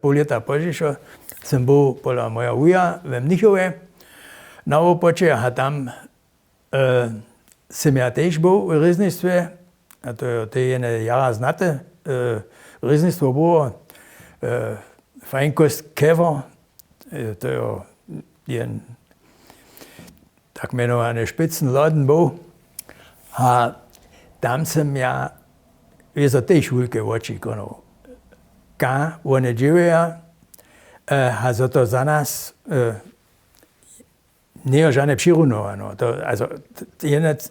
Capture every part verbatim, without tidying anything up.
Poł lěta pozdźišo sym był pola mojeho wuja we Mnichowje na wopoće a tam sym ja tež był w rěznistwje. A to je jene jara znate rěznistwo było, fajnkoskewo, to je jen tak mjenowany špicny loden był. A tam sym ja wězo tež wulke woči konoł, ka wone dźěłuja, a zo to za nas njejo žane přirunowano.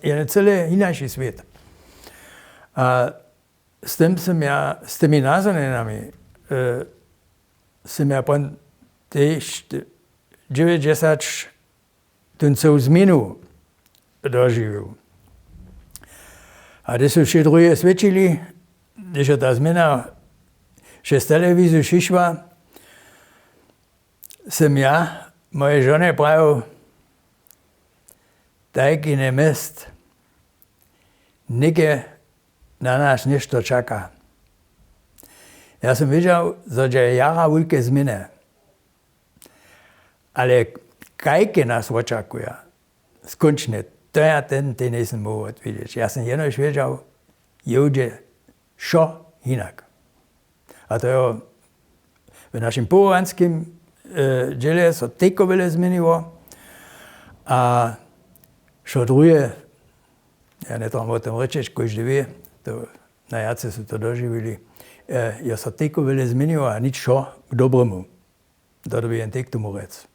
Jene cyle hinaši swět. A z tym sym ja z tymi nazhonjenjami sym ja pon tež dźewjećdźesać tón cołu změnu dožiwił. A hdyž su wšě druhe swědčili, hdyž je ta změna přez telewiziju přišła, sym ja mojej žonje prajił: Tajki njemyst, něke na nas něšto čaka. Ja sym wědźał, zo dźe jara wulke změny, ale kajke nas wočakuja skónčnje, to ja ten tej njejsym móhł wotwědźeć. Ja sym jenož wědźał, jewdźe wšo hinak. A to je w našim powołanskim dźěle so tejko wjele změniło. A wšo druhe, ja njetrjebam wo tym rěčeć, kóždy wě to, najwjace su to dožiwili, je so tejko wjele změniło a nic wšo k dobremu. To dyrbi jen tej k tomu rjec.